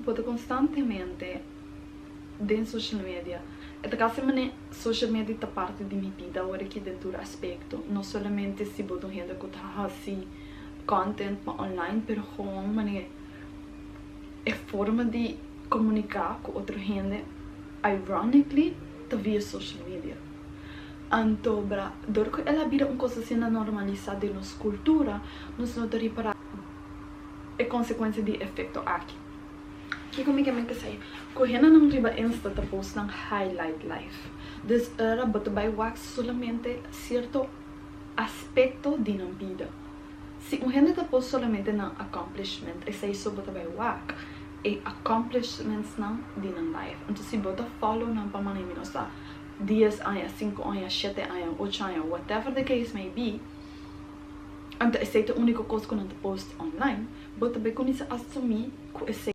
Bo ta konstantemente den social media. E ta kasi manera social media ta parti di mi bida awor aki den tur aspekto. No solamente si bo ta un hende ku ta hasi content pa online, pero gewoon manera e forma di komuniká ku otro hende, ironically, ta via social media. Anto, bra, dor ku el a bira un kos asina normalisá den nos kultura, nos no ta ripará e konsekuensia di efekto aki. Kiko mi ke men esei? Ku hendenan riba Insta ta post nan highlight life. Dus ora bo ta bai wak solamente sierto aspekto di nan bida. Si un hende ta post solamente nan accomplishment, esei so bo ta bai wak, e accomplishments nan di nan life. Anto si bo ta follow nan pa manera mi no sa, 10 aña, 5 aña, 7 aña, 8 aña, whatever the case may be, anto esei ta e úniko kos ku nan ta post online, bo ta bai kuminsá asumí ku esei